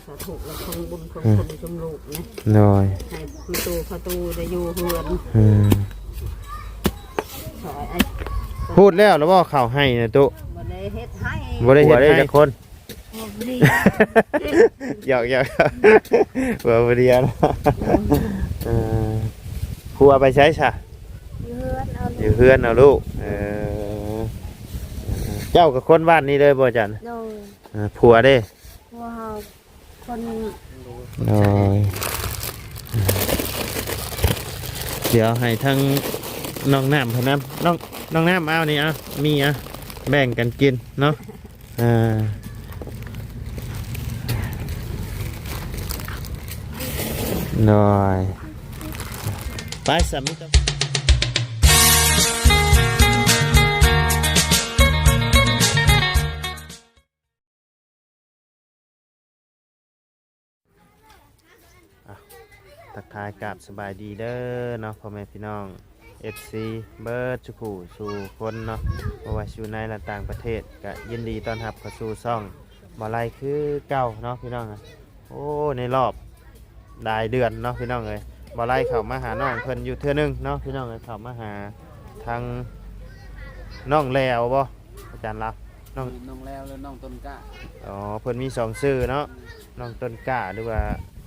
ສາທຸ ແລະ ຂອງບຸນຂອງຄຸນຊຸມລູກນີ້ ໂດຍ ໃຫ້ມີຕູ້ເຂົ້າຕູ້ໄດ້ຢູ່ເຮືອນ ອືມ ຊ່ອຍໄອ້ ພູດແລ້ວລະບໍ່ ເຂົ້າໄຮ່ນະຕຸ? ບໍ່ໄດ້ເຮັດໄຮ່ ບໍ່ໄດ້ເຮັດໄຮ່ ຜົວໄດ້ຈັກຄົນ? ບໍ່ມີ ຫຍອກໆ ຜົວຜູ້ດຽວນະ ເອີ ຜົວໄປໃສຊະ? ຢູ່ເຮືອນເອົາ ຢູ່ເຮືອນເອົາລູກ ເອີ ເຈົ້າກໍຄົນບ້ານນີ້ເລີຍບໍ່ຈັນ? ໂດຍ ເອີ ຜົວເດ້? ຜົວເຮົາ ຄົນ ໂດຍ ດຽວໃຫ້ທັງນ້ອງນ້ຳເພິ່ນນຳ ນ້ອງ ນ້ອງນ້ຳ ເອົານີ້ ເອົາ ມີ ເອົາ ແບ່ງກັນກິນເນາະ ເອີ ໂດຍ ໄປສາມີ ອ່ະ ທັກທາຍກາບສະບາຍດີເດີເນາະ ພໍ່ແມ່ພີ່ນ້ອງ ເອັຟຊີ ເບິດສູ່ຜູ້ສູ່ຄົນເນາະ ບໍ່ວ່າຊິຢູ່ໃນ ແລະ ຕ່າງປະເທດ ກະຍິນດີຕ້ອນຮັບເຂົ້າສູ່ຊ່ອງບ່າວໄລຄືເກົ່າເນາະ ພີ່ນ້ອງ. ໂອ້ ໃນລອບຫຼາຍເດືອນເນາະ ພີ່ນ້ອງເອີຍ ບ່າວໄລເຂົ້າມາຫານ້ອງເພິ່ນຢູ່ເທື່ອໜຶ່ງເນາະ ພີ່ນ້ອງເອີຍ ເຂົ້າມາຫາທາງນ້ອງແຫຼວບໍ່ ອາຈານລາວ ນ້ອງ ນ້ອງແຫຼວ ຫຼື ນ້ອງຕົ້ນກ້າ ອໍ ເພິ່ນມີສອງຊື່ເນາະ ນ້ອງຕົ້ນກ້າ ຫຼືວ່າ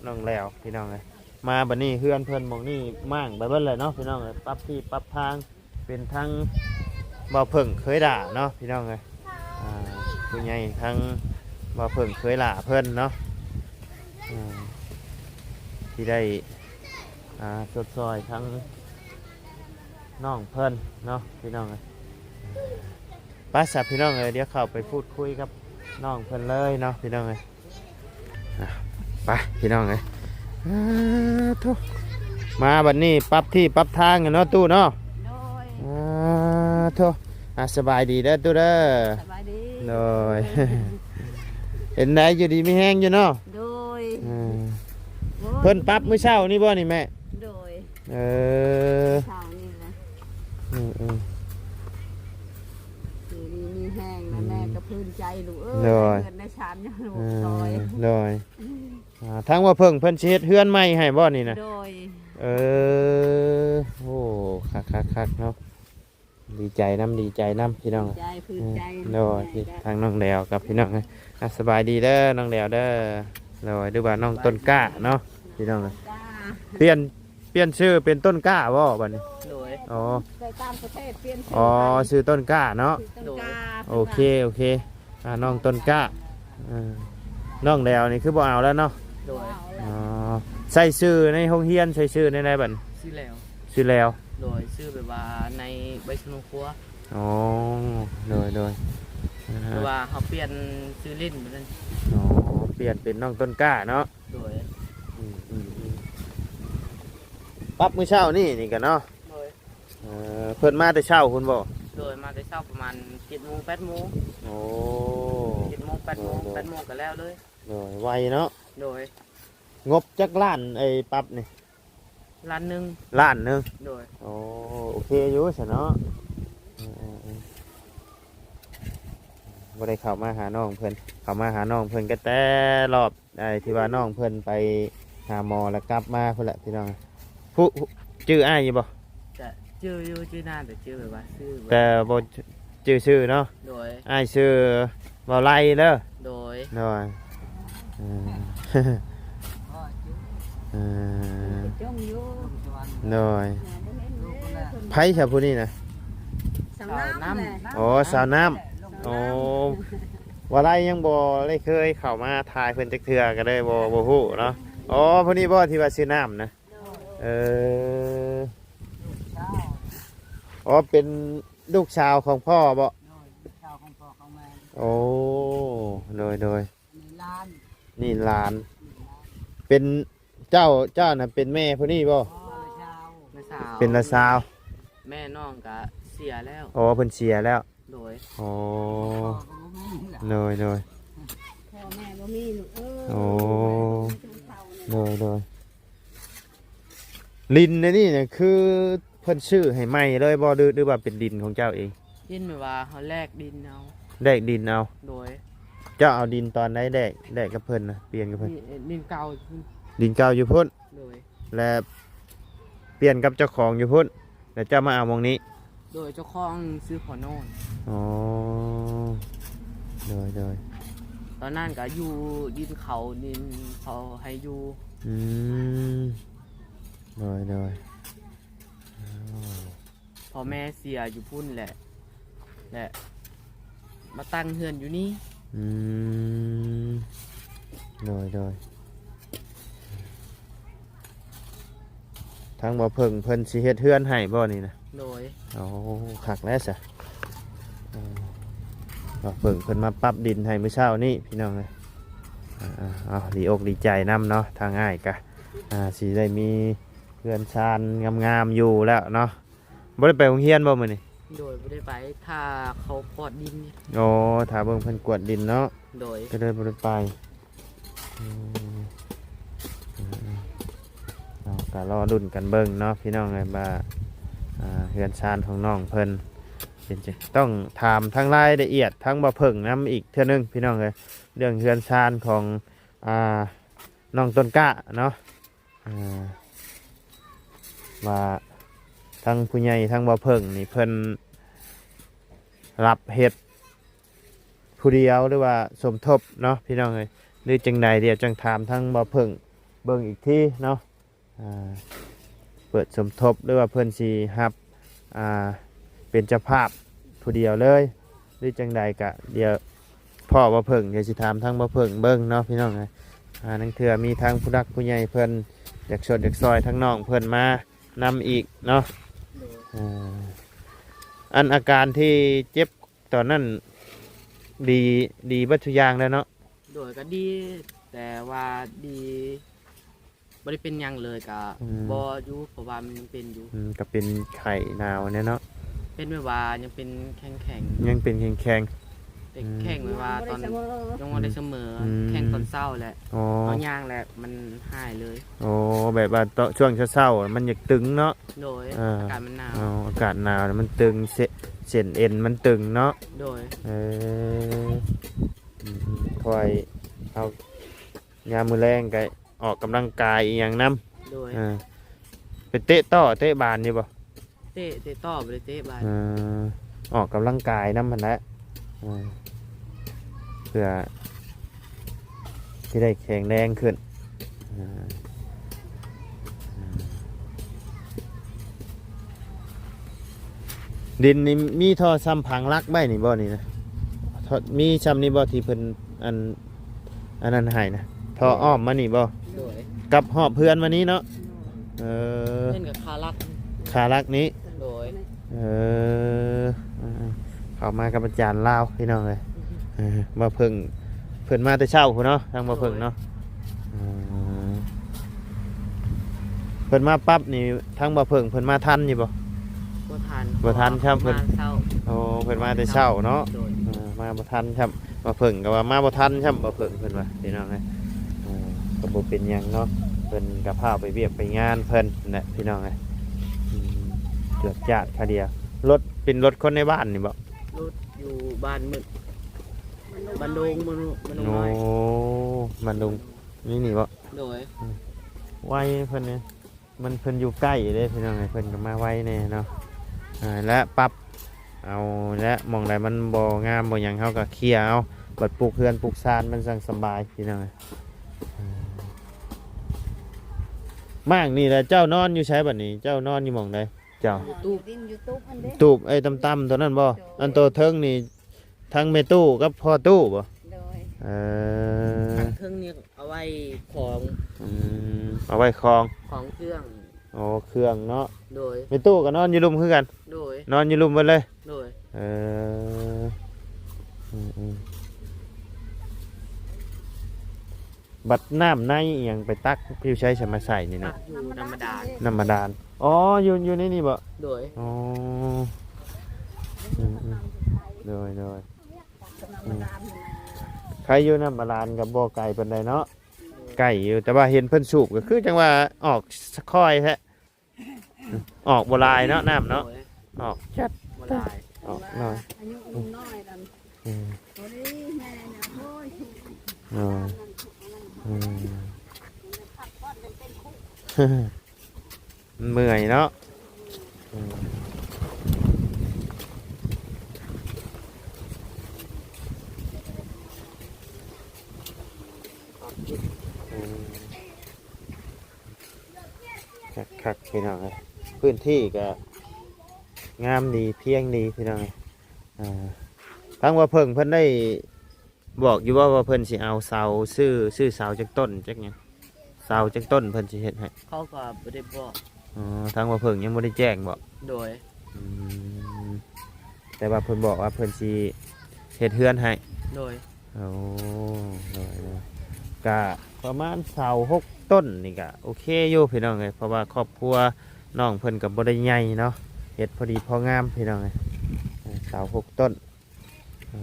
ນ້ອງແຫຼວ ພີ່ນ້ອງເອີຍ. ມາບັດນີ້ເຮືອນເພິ່ນໝ່ອງນີ້ມ້າງໄປເບິດແລ້ວເນາະ ພີ່ນ້ອງເອີຍ ປັບທີ່ປັບທາງ ເປັນທັງບ່າວເຜິ້ງເຂີຍຫຼ້າເນາະ ພີ່ນ້ອງເອີຍ ອ່າ ຜູ້ໃຫຍ່ທັງບ່າວເຜິ້ງເຂີຍຫຼ້າເພິ່ນເນາະ ອ່າ ທີ່ໄດ້ ອ່າ ຊົດຊ່ອຍທັງນ້ອງເພິ່ນເນາະ ພີ່ນ້ອງເອີຍ. ໄປຊະ ພີ່ນ້ອງເອີຍ ດຽວເຂົ້າໄປພູດຄຸຍກັບນ້ອງເພິ່ນເລີຍເນາະ ພີ່ນ້ອງເອີຍ. ອ່ະ ໄປພີ່ນ້ອງເອີຍ ອ່າ ໂທ້ ມາບັດນີ້ປັບທີ່ປັບທາງກັນເນາະຕູ້ເນາະ ໂດຍ ອ່າ ໂທ້ ອ່າ ສະບາຍດີເດີຕູ້ເດີ ສະບາຍດີ ໂດຍ ເປັນໃດຢູ່ດີມີແຮງຢູ່ເນາະ ໂດຍ ອ່າ ໂອ້ຍ ເພິ່ນປັບມື້ເຊົ້ານີ້ບໍ່ນີ້ແມ່ ໂດຍ ເອີ ເຊົ້ານີ້ແຫຼະ ອືມໆ ຢູ່ດີມີແຮງນະ ອືມ ແມ່ກໍພູມໃຈລູກເອີຍ ໂດຍ ໄດ້ເຮືອນໄດ້ຊານຍັງລູກ ເອີ ຊ່ອຍ ໂດຍ ອ່າ ທາງວ່າເພິ່ງເພິ່ນຊິເຮັດເຮືອນໃໝ່ໃຫ້ບໍ່ນີ້ນະ ໂດຍ ເອີ ໂອ້ ຄັກໆໆເນາະ ດີໃຈນຳ ດີໃຈນຳພີ່ນ້ອງ ດີໃຈ ພູມໃຈ ອືມ ໂດຍ ໃຫຍ່ກໍ ທາງນ້ອງແຫຼວກັບພີ່ນ້ອງ ອ່ະ ສະບາຍດີເດີນ້ອງແຫຼວເດີ ໂດຍ ຫຼືວ່ານ້ອງຕົ້ນກ້າເນາະ ພີ່ນ້ອງ ຕ້ນກ້າ ປ່ຽນ ປ່ຽນຊື່ເປັນຕົ້ນກ້າບໍ່ບັດນີ້ ໂດຍ ອໍ ໄປຕ່າງປະເທດປ່ຽນຊື່ ອໍ ຊື່ຕົ້ນກ້າເນາະ ຊື່ຕົ້ນກ້າ ໂດຍ ໂອເຄ ໂອເຄ ອ່າ ນ້ອງຕົ້ນກ້າ ເອີ ນ້ອງແຫຼວນີ້ຄືບໍ່ເອົາແລ້ວເນາະ ໂດຍ ອໍ ໃສ່ຊື່ໃນໂຮງຮຽນ ໃສ່ຊື່ໃນໃດບັດນີ້ ຊື່ແຫຼວ ຊື່ແຫຼວ ໂດຍ ຊື່ແບບວ່າໃນໃບສະໂນຄົວ ອໍ ໂດຍ ໂດຍ ອ່າ ຫຼືວ່າເຮົາປ່ຽນຊື່ຫຼິ້ນແບບນັ້ນ ອໍ ປ່ຽນເປັນນ້ອງຕົ້ນກ້າເນາະ ໂດຍ ອືມ ອືມ ອືມ ປັບມື້ເຊົ້ານີ້ ນີ້ກະເນາະ ໂດຍ ເອີ ເພິ່ນມາແຕ່ເຊົ້າພຸ້ນບໍ່ ໂດຍ ມາແຕ່ເຊົ້າປະມານເຈັດໂມງ ແປດໂມງ ໂອ້ ເຈັດໂມງ ແປດໂມງ ໂດຍ ໂດຍ ແປດໂມງກະແລ້ວເລີຍ ໂດຍ ໄວເນາະ ໂດຍ ງົບຈັກລ້ານ ໄອ້ປັບນີ້ ລ້ານໜຶ່ງ ລ້ານໜຶ່ງ ໂດຍ ໂອ້ ໂອເຄຢູ່ຊັ້ນເນາະ ເອີ ເອີ ເອີ ບໍ່ໄດ້ເຂົ້າມາຫານ້ອງເພິ່ນ ເຂົ້າມາຫານ້ອງເພິ່ນກໍແຕ່ລອບ ໄອ້ທີ່ວ່ານ້ອງເພິ່ນໄປຫາໝໍແລ້ວກັບມາພຸ້ນແຫຼະພີ່ນ້ອງ ຜູ້ ຈື່ອ້າຍຢູ່ບໍ່ ຈະຈື່ຢູ່ ຈື່ໜ້າ ແຕ່ຈື່ແບບວ່າຊື່ ແຕ່ບໍ່ຈື່ຊື່ເນາະ ໂດຍ ອ້າຍຊື່ ເວົ້າໄລ່ເດີ ໂດຍ ໂດຍ ເອີ ເອີ ໂດຍ ໃຜຊະຜູ້ນີ້ນະ ສາວນ້ຳ ອໍ ສາວນ້ຳ ສາວນ້ຳ ອໍ ວ່າໄລ່ຍັງບໍ່ໄດ້ເຄີຍເຂົ້າມາຖ່າຍເພິ່ນຈັກເທື່ອ ກໍເລີຍບໍ່ ບໍ່ຮູ້ເນາະ ອໍ ຜູ້ນີ້ບໍ່ທີ່ວ່າຊື່ນ້ຳນະ ເອີ ອໍ ເປັນລູກສາວຂອງພໍ່ບໍ? ໂດຍ ລູກສາວຂອງພໍ່ຂອງແມ່ ໂອ້ ໂດຍ ໂດຍ ອັນນີ້ຫຼານ ນີ້ຫຼານ ເປັນເຈົ້າ ເຈົ້ານະເປັນແມ່ຜູ້ນີ້ບໍ? ເປັນຫຼານສາວ ເປັນຫຼານສາວ ແມ່ນ້ອງກະເສຍແລ້ວ ອໍ ເພິ່ນເສຍແລ້ວ ໂດຍ ອໍ ໂດຍ ໂດຍ ພໍ່ແມ່ບໍ່ມີລູກເອີຍ ອໍ ໂດຍ ໂດຍ ດິນໃນນີ້ນະ ຄືເພິ່ນຊື້ໃຫ້ໃໝ່ເລີຍບໍ່ ຫຼື ຫຼືວ່າເປັນດິນຂອງເຈົ້າເອງ? ດິນແບບວ່າເຮົາແລກດິນເອົາ ແລກດິນເອົາ ໂດຍ ເຈົ້າເອົາດິນຕອນໃດແລກ ແລກກັບເພິ່ນນະ ປ່ຽນກັບເພິ່ນ? ດິນ ດິນເກົ່າ ດິນເກົ່າຢູ່ພຸ້ນ? ໂດຍ. ແລະປ່ຽນກັບເຈົ້າຂອງຢູ່ພຸ້ນ ແລ້ວເຈົ້າມາເອົາໝ່ອງນີ້? ໂດຍ ເຈົ້າຂອງຊື່ພໍ່ໂນນ. ອໍ ໂດຍ ໂດຍ. ຕອນນັ້ນກໍຢູ່ດິນເຂົາ ດິນເຂົາໃຫ້ຢູ່. ອືມ ໂດຍ ໂດຍ. ອໍ ພໍ່ແມ່ເສຍຢູ່ພຸ້ນແຫຼະ ແລະມາຕັ້ງເຮືອນຢູ່ນີ້. ອືມ ໂດຍ ໂດຍ. ທາງບໍ່ເພິ່ງເພິ່ນຊິເຮັດເຮືອນໃຫ້ບໍ່ນີ້ນະ? ໂດຍ. ໂອ້ ຄັກແລ້ວຊະ. ເອີ ບໍ່ເພິ່ງເພິ່ນມາປັບດິນໃຫ້ມື້ເຊົ້ານີ້ພີ່ນ້ອງເອີຍ. ອ່າ ເອົາ ດີອົກດີໃຈນຳເນາະ ທາງອ້າຍກະ ອ່າ ຊິໄດ້ມີເຮືອນຊານງາມໆຢູ່ແລ້ວເນາະ. ບໍ່ໄດ້ໄປໂຮງຮຽນບໍ່ມື້ນີ້? ໂດຍ ບໍ່ໄດ້ໄປ ຖ້າເຂົາກວດດິນ. ອໍ ຖ້າເບິ່ງເພິ່ນກວດດິນເນາະ. ໂດຍ. ກໍເລີຍບໍ່ໄດ້ໄປ. ອືມ ເອົາ ກໍລໍລຸ້ນກັນເບິ່ງເນາະພີ່ນ້ອງເອີຍ ວ່າ ອ່າ ເຮືອນຊານຂອງນ້ອງເພິ່ນເປັນຈັ່ງ ຕ້ອງຖາມທາງລາຍລະອຽດທາງບໍ່ເພິ່ງນຳອີກເທື່ອໜຶ່ງພີ່ນ້ອງເອີຍ ເລື່ອງເຮືອນຊານຂອງ ອ່າ ນ້ອງຕົ້ນກ້າເນາະ. ອ່າ ວ່າທາງຜູ້ໃຫຍ່ທາງບໍ່ເພິ່ງນີ້ເພິ່ນຮັບເຮັດຜູ້ດຽວ ຫຼືວ່າສົມທົບເນາະພີ່ນ້ອງເອີຍ ຫຼືຈັ່ງໃດ ດຽວຈັ່ງຖາມທາງບໍ່ເພິ່ງເບິ່ງອີກທີເນາະ. ອ່າ ເປີດສົມທົບ ຫຼືວ່າເພິ່ນຊິຮັບ ອ່າ ເປັນເຈົ້າພາບຜູ້ດຽວເລີຍ ຫຼືຈັ່ງໃດກະດຽວພໍ້ບໍ່ເພິ່ງ ດຽວຊິຖາມທາງບໍ່ເພິ່ງເບິ່ງເນາະພີ່ນ້ອງເອີຍ. ອ່າ ລາງເທື່ອມີທາງຜູ້ຫຼັກຜູ້ໃຫຍ່ເພິ່ນຢາກຊົດຢາກຊ່ອຍທາງນ້ອງເພິ່ນມານຳອີກເນາະ. ໂດຍ. ອ່າ ອັນອາການທີ່ເຈັບຕອນນັ້ນ ດີ ດີເບິດທຸກຢ່າງແລ້ວເນາະ? ໂດຍ ກໍດີ ແຕ່ວ່າດີ ບໍ່ໄດ້ເປັນຫຍັງເລີຍ ກະ ອືມ ບໍ່ຢູ່ ເພາະວ່າມັນຍັງເປັນຢູ່. ອືມ ກະເປັນໄຂ້ໜາວແນ່ເນາະ? ເປັນແບບວ່າຍັງເປັນແຂງໆ ຍັງເປັນແຂງໆ ແຕ່ ອືມ ແຂງແບບວ່າຕອນ ຍັງບໍ່ໄດ້ສະເໝີ ອືມ ແຂງຕອນເຊົ້າແຫຼະ. ອໍ ເຮົາຍ່າງແຫຼະ ມັນຫາຍເລີຍ. ອໍ ແບບວ່າຕອນຊ່ວງເຊົ້າໆ ມັນຢາກຕຶງເນາະ? ໂດຍ. ເອີ ອາກາດມັນໜາວ. ອໍ ອາກາດໜາວ ມັນຕຶງ ເສັ້ນ ເສັ້ນເອັນມັນຕຶງເນາະ? ໂດຍ. ເອີ ອືມໆ ຄ່ອຍເອົາ ຍາມມື້ແລງກໍອອກກຳລັງກາຍອີ່ຫຍັງນຳ. ໂດຍ. ເອີ ໄປເຕະຕໍ້ເຕະບານຢູ່ບໍ່? ເຕະ ເຕະຕໍ້ ບໍ່ໄດ້ເຕະບານ. ເອີ ອອກກຳລັງກາຍນຳຫັ້ນແຫຼະ ເອີ ເພື່ອຊິໄດ້ແຂງແຮງຂຶ້ນ. ເອີ ເອີ ດິນນີ້ມີທໍ່ຊຳຜັງຫຼັກໄວ້ນີ້ບໍ່ນີ້ນະ? ມີຊຳນີ້ບໍ່ທີ່ເພິ່ນ ອັນ ອັນນັ້ນໃຫ້ນະ ທໍ່ອ້ອມມານີ້ບໍ່? ໂດຍ. ກັບຮອບເຮືອນມານີ້ເນາະ? ເອີ ເພິ່ນກໍຄາຫຼັກ ຄາຫຼັກນີ້? ໂດຍ. ເອີ ເຂົ້າມາກັບອາຈານລາວພີ່ນ້ອງເອີຍ. ເອີ ມາເພິ່ງ ເພິ່ນມາແຕ່ເຊົ້າພຸ້ນເນາະ ທາງມາເພິ່ງເນາະ. ໂດຍ. ເອີ ເພິ່ນມາປັບນີ້ ທາງມາເພິ່ງເພິ່ນມາທັນຢູ່ບໍ່? ບໍ່ທັນ ບໍ່ທັນຊ້ຳ ເພິ່ນ ມາເຊົ້າ. ໂອ້ ເພິ່ນມາແຕ່ເຊົ້າເນາະ. ໂດຍ. ເອີ ມາບໍ່ທັນຊ້ຳ ມາເພິ່ງກໍວ່າມາບໍ່ທັນຊ້ຳ ມາເພິ່ງເພິ່ນວ່າ ພີ່ນ້ອງເອີຍ. ເອີ ກໍບໍ່ເປັນຫຍັງເນາະ ເພິ່ນກໍພາໄປວຽກໄປງານເພິ່ນແຫຼະ ພີ່ນ້ອງເອີຍ. ອືມ ເກືອບຈາດຄາດຽວ. ລົດເປັນລົດຄົນໃນບ້ານນີ້ບໍ່? ລົດຢູ່ບ້ານມືດ ບ້ານດົງ ບ້ານດົງ ບ້ານດົງນ້ອຍ. ໂອ້ ບ້ານດົງ ນີ້ນີ້ບໍ່? ໂດຍ. ອືມ ໄວເພິ່ນນີ້ ມັນ ເພິ່ນຢູ່ໃກ້ເດ້ພີ່ນ້ອງເອີຍ ເພິ່ນກໍມາໄວແດ່ເນາະ. ອ່າ ແລະປັບເອົາ ແລະໝ່ອງໃດມັນບໍ່ງາມບໍ່ຫຍັງ ເຮົາກໍເຄຍເອົາ ບັດປຸກເຮືອນປຸກຊານມັນຈັ່ງສະບາຍພີ່ນ້ອງເອີຍ. ອ່າ ມ້າງນີ້ແຫຼະ ເຈົ້ານອນຢູ່ໃສບັດນີ້? ເຈົ້ານອນຢູ່ໝ່ອງໃດ? ເຈົ້າ ຢູ່ຕູບ ຢູ່ດິນ ຢູ່ຕູບຫັ້ນເດ້ ຕູບໄອ້ຕ່ຳໆຕົວນັ້ນບໍ່? ໂດຍ. ອັນໂຕເທິງນີ້ ທັງແມ່ຕູ້ກັບພໍ່ຕູ້ບໍ່? ໂດຍ. ເອີ ທາງເທິງນີ້ເອົາໄວ້ຂອງ. ອືມ ເອົາໄວ້ຂອງ ຂອງເຄື່ອງ. ອໍ ເຄື່ອງເນາະ. ໂດຍ. ແມ່ຕູ້ກໍນອນຢູ່ລຸ່ມຄືກັນ? ໂດຍ. ນອນຢູ່ລຸ່ມເບິດເລີຍ? ໂດຍ. ເອີ ອືມໆ ບັດນ້ຳໃນອີ່ຫຍັງໄປຕັກຢູ່ໃສ ສະມາໃສ່ນີ້ນະ? ຕັກຢູ່ນ້ຳບາດານ. ນ້ຳບາດານ. ອໍ ຢູ່ ຢູ່ໃນນີ້ບໍ່? ໂດຍ. ອໍ ອືມໆ ໂດຍໆ ອືມ ໃຄຢູ່ ນ້ຳບາດານກໍບໍ່ໄກປານໃດເນາະ. ໂດຍ. ໃກ້ຢູ່ ແຕ່ວ່າເຫັນເພິ່ນສູບກໍຄືຈັ່ງວ່າອອກຄ່ອຍແທ້. ອອກບໍ່ຫຼາຍເນາະ ນ້ຳເນາະ. ໂດຍ. ອອກຈັດ ບໍ່ຫຼາຍ ອອກໜ້ອຍ ອາຍຸຍັງນ້ອຍນັ້ນ. ອືມ ໂອ້ຍ ແມ່ນະ ໂອ້ຍ ໂດຍ ອືມ ມັນເມື່ອຍເນາະ ອືມ ອືມ ຄັກໆ ພີ່ນ້ອງເອີຍ ພື້ນທີ່ກໍງາມດີ ພຽງດີ ພີ່ນ້ອງເອີຍ. ອ່າ ທາງວ່າເພິ່ງເພິ່ນໄດ້ບອກຢູ່ບໍ່ວ່າເພິ່ນຊິເອົາເສົາ ຊື້ ຊື້ເສົາຈັກຕົ້ນ ຈັກຫຍັງ ເສົາຈັກຕົ້ນເພິ່ນຊິເຮັດໃຫ້? ເຂົາກໍບໍ່ໄດ້ບອກ. ອໍ ທາງວ່າເພິ່ງຍັງບໍ່ໄດ້ແຈ້ງບໍ? ໂດຍ. ອືມ ແຕ່ວ່າເພິ່ນບອກວ່າເພິ່ນຊິເຮັດເຮືອນໃຫ້. ໂດຍ. ໂອ້ ໂດຍ ໂດຍ ກະປະມານເສົາຫົກຕົ້ນນີ້ກະໂອເຄຢູ່ພີ່ນ້ອງເອີຍ ເພາະວ່າຄອບຄົວນ້ອງເພິ່ນກະບໍ່ໄດ້ໃຫຍ່ເນາະ ເຮັດພໍດີພໍງາມພີ່ນ້ອງເອີຍ ເອີ ເສົາຫົກຕົ້ນ ເອີ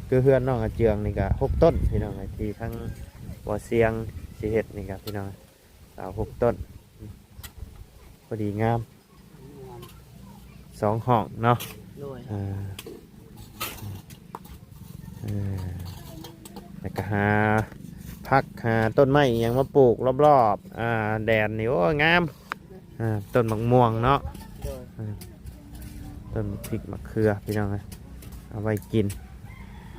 ຄືເຮືອນນ້ອງອາເຈືອງນີ້ກະຫົກຕົ້ນພີ່ນ້ອງເອີຍ ທີ່ທາງບໍ່ສຽງຊິເຮັດນີ້ກະພີ່ນ້ອງ ເສົາຫົກຕົ້ນ ພໍດີງາມ ສອງຫ້ອງເນາະ. ໂດຍ. ອ່າ ເອີ ແລ້ວກໍຫາຜັກຫາຕົ້ນໄມ້ອີ່ຫຍັງມາປູກລອບໆ ອ່າ ແດນນີ້ ໂອ້ ງາມ ອ່າ ຕົ້ນໝາກມ່ວງເນາະ. ໂດຍ. ອ່າ ຕົ້ນໝາກພິກໝາກເຂືອ ພີ່ນ້ອງເອີຍ ເອົາໄວ້ກິນ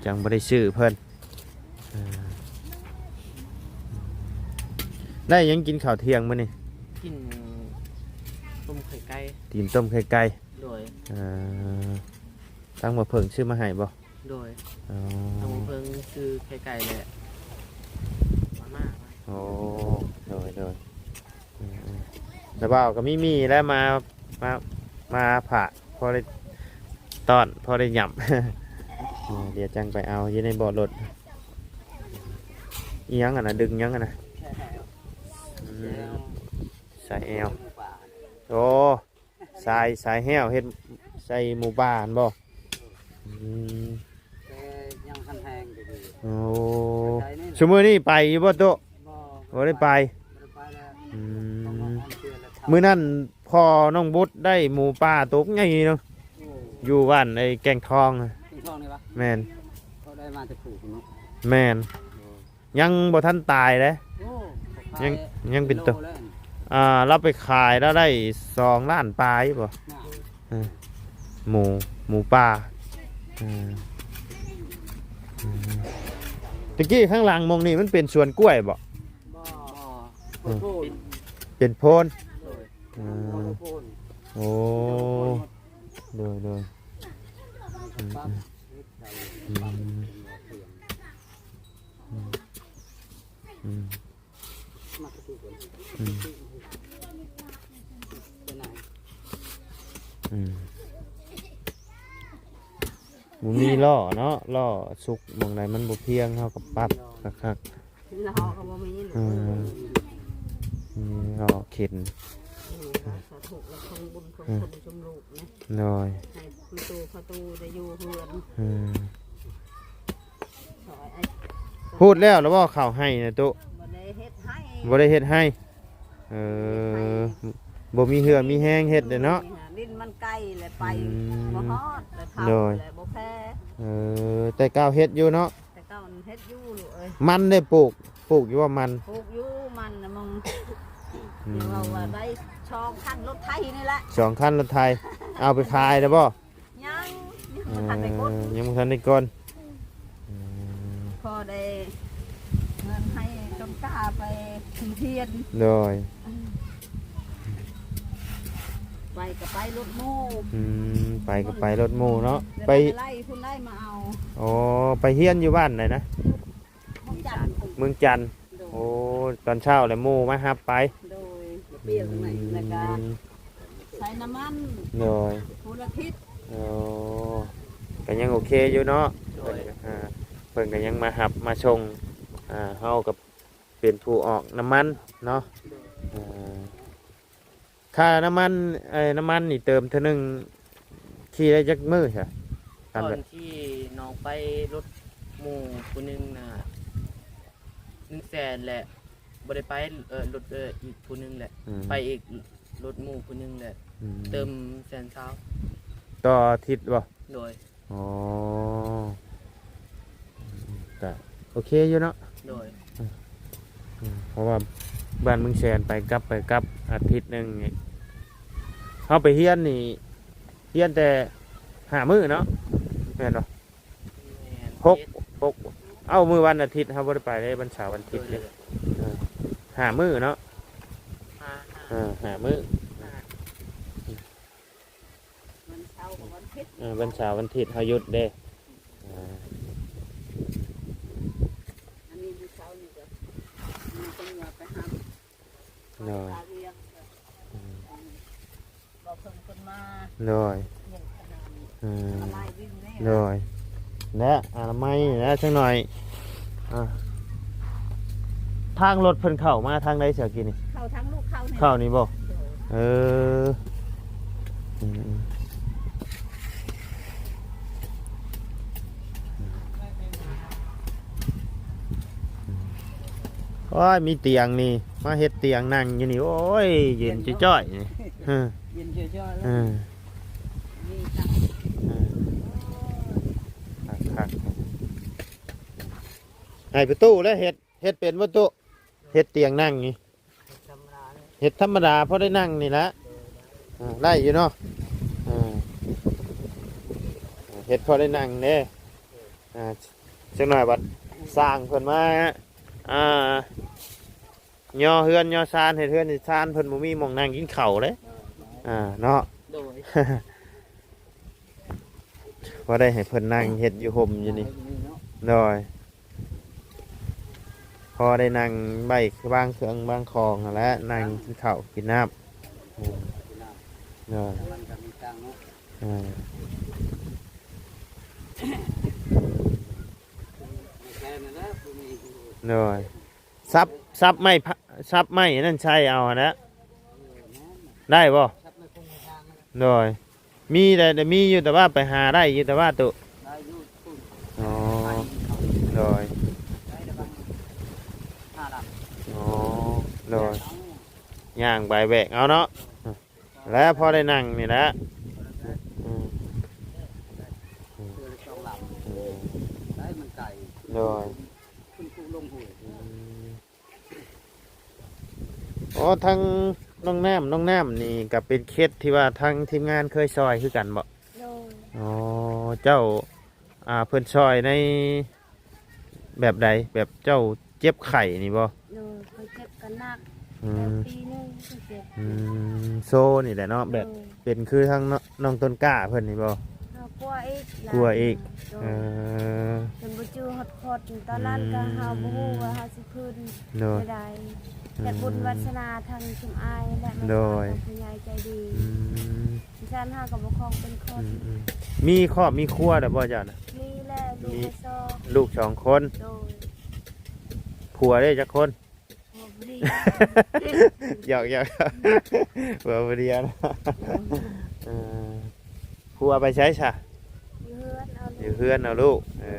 ຈັ່ງບໍ່ໄດ້ຊື້ເພິ່ນ. ອ່າ ໄດ້ຫຍັງກິນເຂົ້າທ່ຽງມື້ນີ້? ກິນຕົ້ມໄຂ່ໄກ່. ກິນຕົ້ມໄຂ່ໄກ່. ໂດຍ. ເອີ ທາງໝໍເຜິ້ງຊື້ມາໃຫ້ບໍ່? ໂດຍ. ອໍ ທາງໝໍເຜິ້ງຊື້ໄຂ່ໄກ່ແຫຼະ ມາມ່າ. ໂອ້ ໂດຍ ໂດຍ. ອືມໆ ແລ້ວບ່າວກໍມີໝີ່ແລ້ວ ມາ ມາ ມາຝາກ ພໍໄດ້ຕ້ອນ ພໍໄດ້ຫຍ້ຳ. ເອີ ດຽວຈັ່ງໄປເອົາຢູ່ໃນເບາະລົດ. ອີ່ຫຍັງຫັ້ນນະ? ດຶງຫຍັງຫັ້ນນະ? ອືມ ສາຍແອວ. ໂອ້ ສາຍ ສາຍແຫ້ວ ເຮັດໃສ່ໝູປ່າຫັ້ນບໍ່? ອືມ ແຕ່ຍັງທັນແຮງ. ໂອ້ ໄປໃສນີ້ ຊຸມື້ນີ້ໄປຢູ່ບໍ່ໂຕະ? ບໍ່ ບໍ່ໄດ້ໄປ. ບໍ່ໄດ້ໄປແລ້ວ. ອືມ ມື້ນັ້ນພໍ່ນ້ອງບຸດໄດ້ໝູປ່າໂຕໃຫຍ່ເນາະ. ໂອ້ ຢູ່ບ້ານໄອ້ແກ້ງທອງ. ແກ້ງທອງນີ້ຫວາ? ແມ່ນ. ເຂົາໄດ້ມາແຕ່ພູ້ເນາະ. ແມ່ນ. ໂອ້ ຍັງບໍ່ທັນຕາຍເດ້. ໂອ້ ຍັງ ຍັງເປັນໂຕ. ອ່າ ລາວໄປຂາຍ ລາວໄດ້ສອງລ້ານປາຍບໍ່? ເອີ ໝູ ໝູປ່າ. ເອີ ອືມ ຕະກີ້ຂ້າງຫຼັງໝ່ອງນີ້ມັນເປັນສວນກ້ວຍບໍ່? ບໍ່ ເປັນໂພນ. ໂອ້ ໂດຍ ໂດຍ ໂດຍ. ອືມ ອືມ ອືມ ອືມ ອືມ ບໍ່ມີລໍ້ເນາະ ລໍ້ສຸກໝ່ອງໃດມັນບໍ່ພຽງ ເຮົາກໍປັບຄັກໆ. ເຮົາກໍບໍ່ມີ. ເອີ ມີລໍ້ເຂັນ. ສາທຸ ແລະ ຂອງບຸນຂອງ ເອີ ຄົນຊຸມລູກນະ. ໂດຍ. ໃຫ້ປະຕູ ປະຕູໄດ້ຢູ່ເຮືອນ. ເອີ ພູດແລ້ວລະບໍ່ ເຂົ້າໄຮ່ນະຕຸ? ບໍ່ໄດ້ເຮັດໄຮ່. ບໍ່ໄດ້ເຮັດໄຮ່. ເອີ ບໍ່ມີເຫື່ອມີແຮງເຮັດເດ້ເນາະ. ດິນມັນໄກແຫຼະ ໄປ ອືມ ບໍ່ຮອດແລະ ເຖົ້າ ໂດຍ ແລະ ບໍ່ແພ. ເອີ ແຕ່ເກົ່າເຮັດຢູ່ເນາະ. ແຕ່ເກົ່າເຮັດຢູ່ລູກເອີຍ. ມັນໄດ້ປູກ ປູກຢູ່ບໍ່ມັນ? ປູກຢູ່ມັນນະ ມັນ ອືມ ເວົ້າວ່າໄດ້ສອງຄັນລົດໄຖນີ້ແຫຼະ. ສອງຄັນລົດໄຖ. ເອົາໄປຂາຍແລ້ວບໍ່? ຍັງ ຍັງບໍ່ທັນໄດ້ກົນ. ເອີ ຍັງບໍ່ທັນໄດ້ກົນ. ອືມ ພໍໄດ້ເງິນໃຫ້ຕົ້ນກ້າໄປໂຮງຮຽນ. ໂດຍ. ໄປກໍໄປລົດໝູ່. ອືມ ໄປກໍໄປລົດໝູ່ເນາະ. ໄປໄລ່ພຸ້ນໄລ່ມາເອົາ. ອໍ ໄປຮຽນຢູ່ບ້ານໃດນະ? ເມືອງຈັນ. ເມືອງຈັນ. ໂດຍ. ໂອ້ ຕອນເຊົ້າແລ້ວໝູ່ມາຮັບໄປ. ໂດຍ. ມາປ່ຽນໃໝ່ ອືມ ແລ້ວກໍໃສ່ນ້ຳມັນ. ໂດຍ. ຜູ້ລະທິດ. ໂອ້ ກໍຍັງໂອເຄຢູ່ເນາະ. ໂດຍ. ເພິ່ນກໍ ອ່າ ເພິ່ນກໍຍັງມາຮັບມາສົ່ງ ອ່າ ເຮົາກໍເປັນຜູ້ອອກນ້ຳມັນເນາະ. ໂດຍ. ເອີ ຄ່ານ້ຳມັນ ເອີ ນ້ຳມັນນີ້ເຕີມເທື່ອໜຶ່ງຂີ່ໄດ້ຈັກມື້ຊະ? ຕອນທີ່ນ້ອງໄປລົດໝູ່ຜູ້ໜຶ່ງນະ ໜຶ່ງແສນແຫຼະ ບໍ່ໄດ້ໄປ ເອີ ລົດ ເອີ ອີກຜູ້ໜຶ່ງແຫຼະ. ອືມ ໄປອີກລົດໝູ່ຜູ້ໜຶ່ງແຫຼະ. ອືມ ເຕີມແສນຊາວ. ຕໍ່ອາທິດບໍ່? ໂດຍ. ອໍ ກະໂອເຄຢູ່ເນາະ. ໂດຍ ອືມ ເພາະວ່າບ້ານເມືອງແສນໄປກັບ ໄປກັບອາທິດໜຶ່ງນີ້ ເຮົາໄປຮຽນນີ້ ຮຽນແຕ່ຫ້າມື້ເນາະ ແມ່ນບໍ່? ແມ່ນ ຫົກ ຫົກ ເອົ້າ ມື້ວັນອາທິດເຮົາບໍ່ໄດ້ໄປເດ້ ວັນເສົາວັນອາທິດເດ້ ໂດຍ ເອີ ຫ້າມື້ເນາະ ຫ້າ ເອີ ຫ້າມື້ ຫ້າ ວັນເສົາກັບວັນອາທິດ ເອີ ວັນເສົາວັນອາທິດເຮົາຢຸດເດ້ ອ່າ ອັນນີ້ມື້ເຊົ້ານີ້ກໍມີຕຳຫຼວດໄປຮັບ ໂດຍ ອືມ ບໍ່ເພິ່ນເພິ່ນມາ ໂດຍ ວຽກຂະໜາດນີ້ ອືມ ອະນາໄມວິວແນ່ ໂດຍ ແລະອະນາໄມແລ້ວຈັກໜ່ອຍ ອ່າ ທາງລົດເພິ່ນເຂົ້າມາທາງໃດຊະກີ້ນີ້? ເຂົ້າທາງລູກເຂົ້ານີ້ ເຂົ້ານີ້ບໍ່? ໂດຍ ເອີ ອືມ ໂອ້ຍ ມີຕຽງນີ້ ມາເຮັດຕຽງນັ່ງຢູ່ນີ້ ໂອ້ຍ ເຢັນຈ້ອຍໆນີ້ ເຢັນຈ້ອຍໆເລີຍ ເອີ ນີ້ຕັ້ງ ເອີ ຄັກໆ ໃຫ້ປະຕູແລ້ວເຮັດ ເຮັດເປັນບໍ່ຕຸ? ເຮັດຕຽງນັ່ງນີ້ ທຳມະດາເລີຍ ເຮັດທຳມະດາພໍໄດ້ນັ່ງນີ້ແຫຼະ ອ່າ ໄດ້ຢູ່ເນາະ ອ່າ ເຮັດພໍໄດ້ນັ່ງເດ້ ອ່າ ຈັກໜ່ອຍບັດຊ່າງເພິ່ນມາ ອ່າ ຍໍເຮືອນຍໍຊານ ເຮັດເຮືອນເຮັດຊານ ເພິ່ນບໍ່ມີໝ່ອງນັ່ງກິນເຂົ້າເດ້ ອ່າ ເນາະ ໂດຍ ພໍໄດ້ໃຫ້ເພິ່ນນັ່ງເຮັດຢູ່ຮົ່ມຢູ່ນີ້ ເນາະ ໂດຍ ພໍໄດ້ນັ່ງໄວ້ວາງເຄື່ອງວາງຂອງຫັ້ນແຫຼະ ນັ່ງກິນເຂົ້າກິນນ້ຳ ໂດຍ ມັນກໍມີຕັງເນາະ ເອີ ໂດຍ ສັບ ສັບໄມ້ພະ ສັບໄມ້ອັນນັ້ນໃສ່ເອົາຫັ້ນແຫຼະ ໄດ້ບໍ່? ໂດຍ ມີແຕ່ ແຕ່ມີຢູ່ ແຕ່ວ່າໄປຫາໄດ້ຢູ່ ແຕ່ວ່າຕຸ ອໍ ໂດຍ ອໍ ໂດຍ ຍ່າງໄປແບກເອົາເນາະ ແລ້ວພໍໄດ້ນັ່ງນີ້ແຫຼະ ອືມ ອືມ ໂດຍ ອືມ ອໍ ທາງນ້ອງນ້ຳ ນ້ອງນ້ຳນີ້ກໍເປັນເຂດທີ່ວ່າທາງທີມງານເຄີຍຊ່ອຍຄືກັນບໍ່? ໂດຍ ອໍ ເຈົ້າ ອ່າ ເພິ່ນຊ່ອຍໃນແບບໃດ? ແບບເຈົ້າເຈັບໄຂ້ນີ້ບໍ່? ໂດຍ ຂ້ອຍເຈັບກໍໜັກ ອືມ ແຕ່ປີໜຶ່ງຂ້ອຍເຈັບ ອືມ ໂຊນີ້ແຫຼະເນາະ ແບບ ໂດຍ ເປັນຄືທາງ ນ້ອງຕົ້ນກ້າເພິ່ນນີ້ບໍ່? ເຮົາກົວອີກ ກົວອີກ ໂດຍ ເອີ ຈົນບໍ່ຈື່ຮອດຄົນ ຕອນນັ້ນກໍ ອືມ ເຮົາບໍ່ຮູ້ວ່າເຮົາຊິ ຄືນ ໂດຍ ບໍ່ໄດ້ ອືມ ແຕ່ບຸນວາສະໜາທາງຊຸມອ້າຍ ແລະ ໂດຍ ມາສອນກັບຜູ້ໃຫຍ່ໃຈດີ ອືມ ຊັ້ນເຮົາກໍບໍ່ຄອງເປັນຄົນ ອືມໆ ມີຄອບມີຄົວແລ້ວບໍ່ເຈົ້ານະ? ມີແລ້ວ ລູກ ມີ ກໍສອງ ລູກສອງຄົນ ໂດຍ ຜົວເດ້ຈັກຄົນ? ຜົວບໍ່ດີ ຢອກໆ ຜົວບໍ່ດີນະ ເອີ ເອີ ຜົວໄປໃສຊະ? ຢູ່ເຮືອນເອົາ ຢູ່ເຮືອນເອົາລູກ ເອີ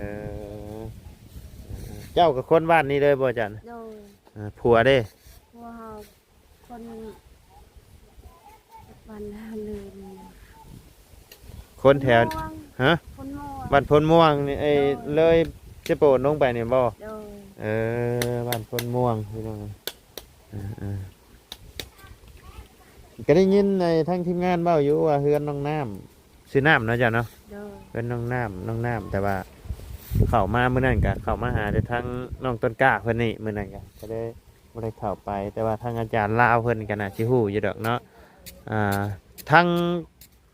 ເຈົ້າກໍຄົນບ້ານນີ້ເລີຍບໍ່ຈັນ? ໂດຍ ເອີ ຜົວເດ້? ຜົວເຮົາຄົນບ້ານເລີຍ ຄົນແຖວ ຄົນມ່ວງ ຮະ? ຄົນມ່ວງ ບ້ານໂພນມ່ວງນີ້ ເອີ ໂດຍ ເລີຍເຊໂປນລົງໄປນີ້ບໍ່? ໂດຍ ເອີ ບ້ານໂພນມ່ວງພີ່ນ້ອງ ເອີໆ ກໍໄດ້ຍິນໃນທາງທີມງານເວົ້າຢູ່ວ່າເຮືອນນ້ອງນ້ຳ ຊື່ນ້ຳເນາະເຈົ້າເນາະ ໂດຍ ເອີ້ນນ້ອງນ້ຳ ນ້ອງນ້ຳ ແຕ່ວ່າເຂົ້າມາມື້ນັ້ນກະເຂົ້າມາຫາແຕ່ທາງນ້ອງຕົ້ນກ້າເພິ່ນນີ້ ມື້ນັ້ນກະ ກະເລີຍບໍ່ໄດ້ເຂົ້າໄປ ແຕ່ວ່າທາງອາຈານລາວເພິ່ນກະໜ້າຊິຮູ້ຢູ່ດອກເນາະ ອ່າ ທາງ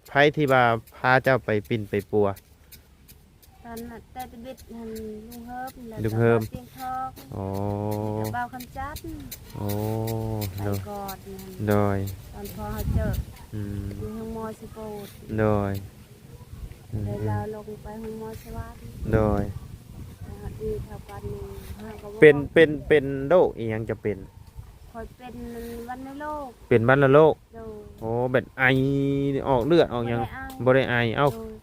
ໃຜທີ່ວ່າພາເຈົ້າໄປປິ່ນໄປປົວ? ຕອນແຕ່ທຳອິດຫັ້ນ ລຸງເຮີມ ແລ້ວ ລຸງເຮີມ ກໍບ່າວຊຽງທອງ ອໍ ແລ້ວກໍບ່າວຄຳຈັນ ໂອ້ ໄປກ່ອນຫັ້ນ ໂດຍ ຕອນພໍ່ເຮົາເຈີ ອືມ ຢູ່ໂຮງໝໍສະໂປດ ໂດຍ ອືມ ແລ້ວລາວລົງໄປໂຮງໝໍສະຫວັນ ໂດຍ ແລ້ວເຮົາອີກເທົ່າກັນນີ້ ເຮົາກໍບໍ່ ເປັນ ເປັນ ເປັນໂລກອີ່ຫຍັງຈະເປັນ? ຂ້ອຍເປັນວັນນະໂລກ ເປັນວັນນະໂລກ ໂດຍ ໂອ້ ແບບໄອ ອອກເລືອດອອກຫຍັງ? ບໍ່ໄດ້ໄອ ບໍ່ໄດ້ໄອ ເອົ້າ ໂດຍ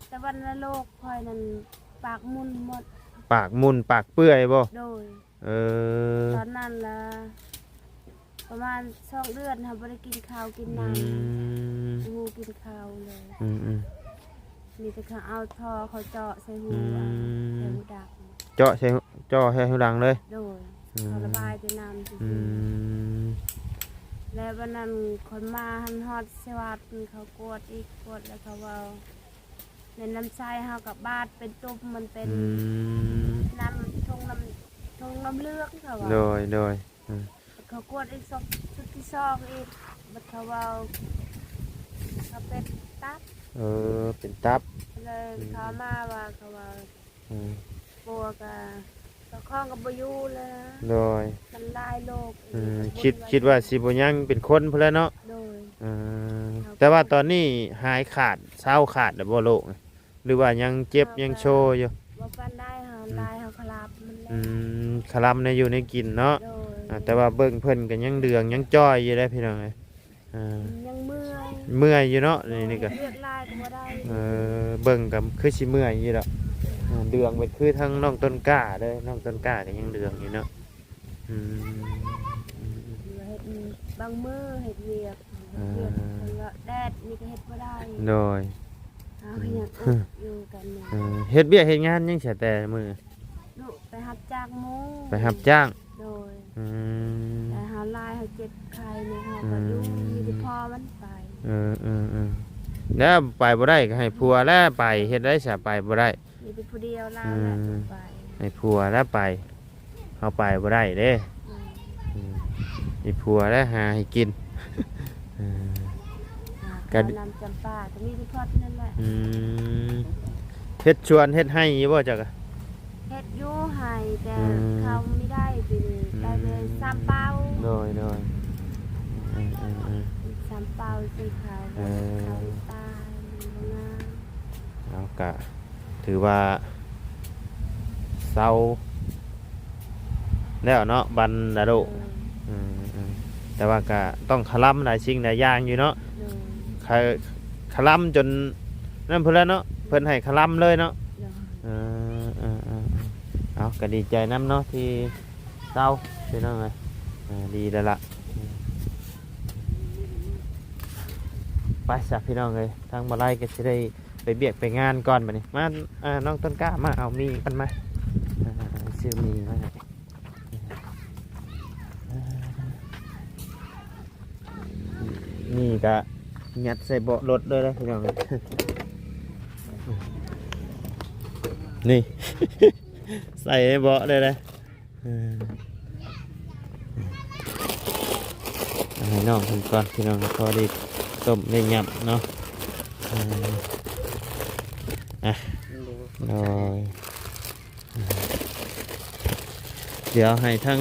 ແຕ່ວັນນະໂລກຂ້ອຍນັ້ນປາກໝຸ່ນໝົດ ປາກໝຸ່ນປາກເປື່ອຍບໍ່? ໂດຍ ເອີ ຕອນນັ້ນລະປະມານສອງເດືອນ ເຮົາບໍ່ໄດ້ກິນເຂົ້າກິນນ້ຳ ອືມ ບໍ່ຮູ້ກິນເຂົ້າເລີຍ ອືມໆ ມີແຕ່ເຂົາເອົາທໍ່ເຂົາເຈາະໃສ່ຫູ ອືມ ໃສ່ຫູດັກ ເຈາະໃສ່ ຈ່ໍໃຫ້ຢູ່ຫຼັງເລີຍ. ໂດຍ ອືມ ເຂົາລະບາຍແຕ່ນ້ຳຊື່ໆ. ອືມ ແລ້ວວັນນັ້ນຂ້ອຍມາຫັ້ນ ຮອດເຊວັດ ເຂົາກວດອີກ ກວດແລ້ວເຂົາເວົ້າ ໃນລຳໄສ້ເຮົາກໍບາດເປັນຕຸ່ມ ມັນເປັນ ອືມ ນ້ຳ ຖົງນ້ຳ ຖົງນ້ຳເຫຼືອງ ເຂົາວ່າ. ໂດຍ ໂດຍ ອືມ ເຂົາກວດອີກ ສອບ ຊຸດທີສອງອີກ ບັດເຂົາເວົ້າ ເຂົາເປັນຕັບ. ເອີ ເປັນຕັບ. ເລີຍ ອືມ ເຂົາມາວ່າ ເຂົາວ່າ ອືມ ປົວກະ ເຈົ້າຂອງກໍບໍ່ຢູ່ແລ້ວ. ໂດຍ ມັນຫຼາຍໂລກ. ອືມ ຄິດ ຄິດວ່າຊິບໍ່ຍັງເປັນຄົນພຸ້ນແຫຼະເນາະ. ໂດຍ ອືມ ແຕ່ວ່າຕອນນີ້ຫາຍຂາດ ເຊົາຂາດແລ້ວບໍ່ໂລກ ຫຼືວ່າຍັງເຈັບ ຍັງໂຊຢູ່? ບໍ່ປານໃດ ເຮົາ ອືມ ຫຼາຍ ເຮົາຄະລຳມັນແຫຼະ. ອືມ ຄະລຳໃນຢູ່ໃນກິນເນາະ. ໂດຍ ອາ ແຕ່ວ່າເບິ່ງເພິ່ນກໍຍັງເຫຼືອງ ຍັງຈ່ອຍຢູ່ເດ້ພີ່ນ້ອງເອີຍ. ອ່າ ຍັງເມື່ອຍ ເມື່ອຍຢູ່ເນາະ. ນີ້ ນີ້ກໍ ວຽກຫຼາຍກໍບໍ່ໄດ້. ເອີ ເບິ່ງກໍຄືຊິເມື່ອຍຢູ່ດອກ. ເອີ ເຫຼືອງເປັນຄືທາງນ້ອງຕົ້ນກ້າເດີ້ ນ້ອງຕົ້ນກ້າກໍຍັງເຫຼືອງຢູ່ເນາະ. ອືມ ເຮັດ ບາງມື້ເຮັດວຽກ ເຮັດວຽກ ອ່າ ເພິ່ນວ່າແດດນີ້ກໍເຮັດບໍ່ໄດ້. ໂດຍ ເຮົາກໍຍັງອົດຢູ່ກັນນີ້. ເອີ ເຮັດວຽກເຮັດງານຫຍັງຊະແຕ່ມື້? ລູກໄປຮັບຈ້າງໝູ່ ໄປຮັບຈ້າງ. ໂດຍ ອືມ ແຕ່ເຮົາລາຍ ເຮົາເຈັບໄຂ້ນີ້ ເຮົາກໍຢູ່ ອືມ ມີແຕ່ພໍ່ມັນໄປ. ເອີໆໆ ແລ້ວໄປບໍ່ໄດ້ກໍໃຫ້ຜົວແລ້ວໄປ ເຮັດໄດ້ຊະ ໄປບໍ່ໄດ້. ມີແຕ່ຜູ້ດຽວລາວແຫຼະ ອືມ ໄປ ໃຫ້ຜົວແລ້ວໄປ ເຮົາໄປບໍ່ໄດ້ເດ້. ອືມ ອືມ ໃຫ້ຜົວແລ້ວຫາໃຫ້ກິນ. ເອີ ຫາ ກໍ ຂ້າວນ້ຳຈຳປາກໍມີແຕ່ພອດນັ້ນແຫຼະ. ອືມ ເຮັດສວນເຮັດໄຮ່ຢູ່ບໍ່ເຈົ້າກະ? ເຮັດຢູ່ໄຮ່ ແຕ່ ອືມ ເຂົ້າບໍ່ໄດ້ປີນີ້ ອືມ ໄດ້ແຕ່ສາມເປົາ. ໂດຍ ໂດຍ ອືມ ສາມເປົາ ສີ່ເຂົ້າ ເອີ ເຂົ້າຕາຍ ມັນບໍ່ງາມ. ເອົາ ກະ ຖືວ່າເຊົາແລ້ວເນາະ ບັນດາໂລກ. ໂດຍ ອືມໆ ແຕ່ວ່າກະຕ້ອງຄະລຳຫຼາຍສິ່ງຫຼາຍຢ່າງຢູ່ເນາະ. ໂດຍ ຄະ ຄະລຳຈົນນັ້ນພຸ້ນແຫຼະເນາະ ເພິ່ນໃຫ້ຄະລຳເລີຍເນາະ. ໂດຍ ເອີໆໆ ເອົາ ກະດີໃຈນຳເນາະທີ່ເຊົາ ພີ່ນ້ອງເອີຍ. ເອີ ດີແລ້ວລະ. ໄປຊະ ພີ່ນ້ອງເອີຍ ທາງບໍ່ໄລກໍຊິໄດ້ ໄປວຽກໄປງານກ່ອນບັດນີ້. ມາ ອ່າ ນ້ອງຕົ້ນກ້າ ມາເອົາໝີ່ກ່ອນ ມາ ອ່າ ຊື້ໝີ່ມາໃຫ້. ໝີ່ກະຍັດໃສ່ເບາະລົດເລີຍນະ ພີ່ນ້ອງ. ນີ້ ໃສ່ໃນເບາະເລີຍນະ. ເອີ ເອົາໃຫ້ນ້ອງເພິ່ນກ່ອນ ພີ່ນ້ອງ ພໍໄດ້ຕົ້ມໄດ້ຫຍັບເນາະ. ເອີ ອ່ະ ໂດຍ ດຽວໃຫ້ທັງ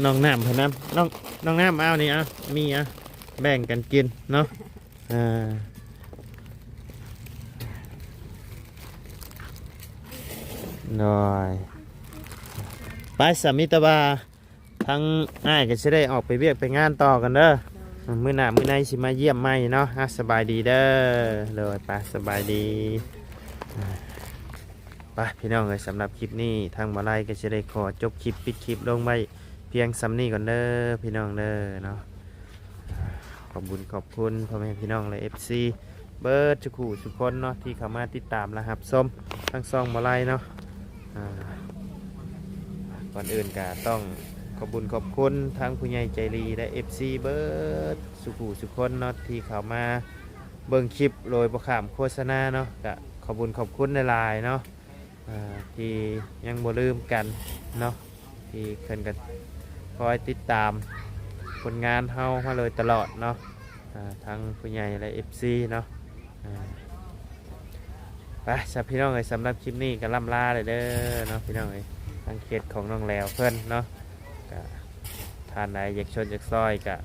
ນ້ອງນ້ຳເພິ່ນນຳ ນ້ອງ ນ້ອງນ້ຳ ເອົານີ້ ເອົາ ມີ ເອົາ ແບ່ງກັນກິນເນາະ. ເອີ ໂດຍ ໄປສາ ມີແຕ່ວ່າທາງອ້າຍກໍຊິໄດ້ອອກໄປວຽກໄປງານຕໍ່ກັນເດີ. ໂດຍ ມື້ໜ້າມື້ໃນຊິມາຢ້ຽມໃໝ່ເນາະ. ອ່ະ ສະບາຍດີເດີ. ໂດຍ ໄປ ສະບາຍດີ. ອ່າ ໄປ ພີ່ນ້ອງເອີຍ ສຳລັບຄລິບນີ້ທາງບໍ່ໄລກໍຊິໄດ້ຂໍຈົບຄລິບ ປິດຄລິບລົງໄວ້ພຽງສ່ຳນີ້ກ່ອນເດີ ພີ່ນ້ອງເດີເນາະ. ຂອບບຸນຂອບຄຸນພໍ່ແມ່ພີ່ນ້ອງ ແລະ ເອັຟຊີ ເບິດທຸກຜູ້ທຸກຄົນເນາະ ທີ່ເຂົ້າມາຕິດຕາມ ແລະ ຮັບຊົມທາງຊ່ອງບໍ່ໄລເນາະ. ອ່າ ກ່ອນອື່ນກະຕ້ອງຂອບບຸນຂອບຄຸນທາງຜູ້ໃຫຍ່ໃຈດີ ແລະ ເອັຟຊີ ເບິດສູ່ຜູ້ສູ່ຄົນເນາະ ທີ່ເຂົ້າມາເບິ່ງຄລິບໂດຍບໍ່ຂ້າມໂຄສະນາເນາະ. ກະຂອບບຸນຂອບຄຸນຫຼາຍໆເນາະ ອ່າ ທີ່ຍັງບໍ່ລືມກັນເນາະ ທີ່ເພິ່ນກໍຄອຍຕິດຕາມຜົນງານເຮົາມາໂດຍຕະຫຼອດເນາະ. ອ່າ ທັງຜູ້ໃຫຍ່ ແລະ ເອັຟຊີ ເນາະ. ອ່າ ໄປຊະ ພີ່ນ້ອງເອີຍ ສຳລັບຄລິບນີ້ກໍລ່ຳລາເລີຍເດີເນາະ ພີ່ນ້ອງເອີຍ. ທາງເຂດຂອງນ້ອງແຫຼວເພິ່ນເນາະ ກໍທ່ານໃດຢາກຊົນຢາກຊ່ອຍ ກໍ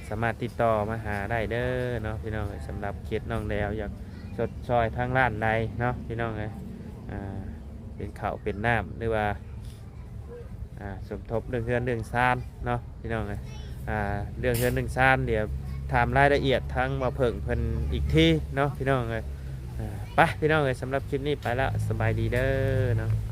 ສາມາດຕິດຕໍ່ມາຫາໄດ້ເດີເນາະ ພີ່ນ້ອງເອີຍ. ສຳລັບເຂດນ້ອງແຫຼວ ຢາກຊົນຊ່ອຍທາງດ້ານໃດເນາະ ພີ່ນ້ອງເອີຍ ອ່າ ເປັນເຂົ້າເປັນນ້ຳ ຫຼືວ່າ ອ່າ ສົມທົບເລື່ອງເຮືອນເລື່ອງຊານເນາະ ພີ່ນ້ອງເອີຍ. ອ່າ ເລື່ອງເຮືອນເລື່ອງຊານ ດຽວຖາມລາຍລະອຽດທາງບ່າວເຜິ້ງເພິ່ນອີກທີເນາະ ພີ່ນ້ອງເອີຍ. ອ່າ ໄປ ພີ່ນ້ອງເອີຍ ສຳລັບຄລິບນີ້ໄປລະ ສະບາຍດີເດີເນາະ.